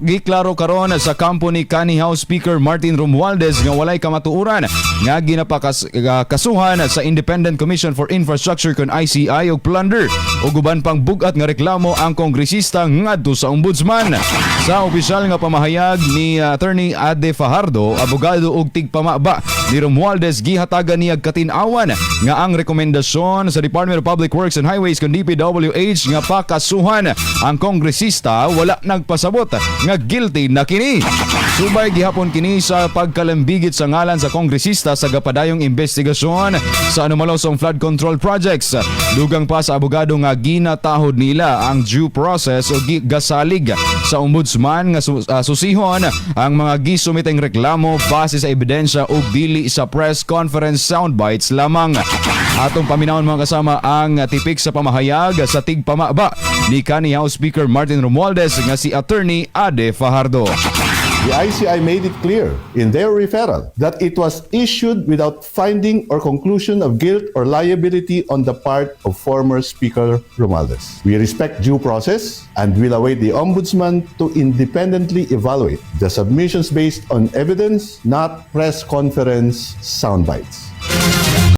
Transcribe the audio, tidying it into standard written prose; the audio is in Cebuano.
Giklaro karon sa kampo ni kanhi House Speaker Martin Romualdez nga walay kamatuoran nga ginapakasuhan sa Independent Commission for Infrastructure kon ICI og plunder ug uban pang bugat nga reklamo ang kongresista ngadto sa ombudsman. Sa opisyal nga pamahayag ni Attorney Ade Fajardo, abogado ug tigpamaba ni Romualdez, gihatagan niya katin-awan nga ang rekomendasyon sa Department of Public Works and Highways kon DPWH nga pakasuhan ang kongresista wala nagpasabot nga guilty na kini. Subay gihapon kini sa pagkalambigit sa ngalan sa kongresista sa gapadayong investigasyon sa anomalosong flood control projects. Dugang pa sa abogado nga ginatahod nila ang due process o gasalig sa ombudsman nga susihon ang mga gisumiteng reklamo base sa ebidensya ug dili sa press conference soundbites lamang. Atong paminawon, mga kasama, ang tipik sa pamahayag sa tigpamaba ni kanhi House Speaker Martin Romualdez nga si Attorney Ade Fajardo. The ICI made it clear in their referral that it was issued without finding or conclusion of guilt or liability on the part of former Speaker Romualdez. We respect due process and will await the Ombudsman to independently evaluate the submissions based on evidence, not press conference sound bites.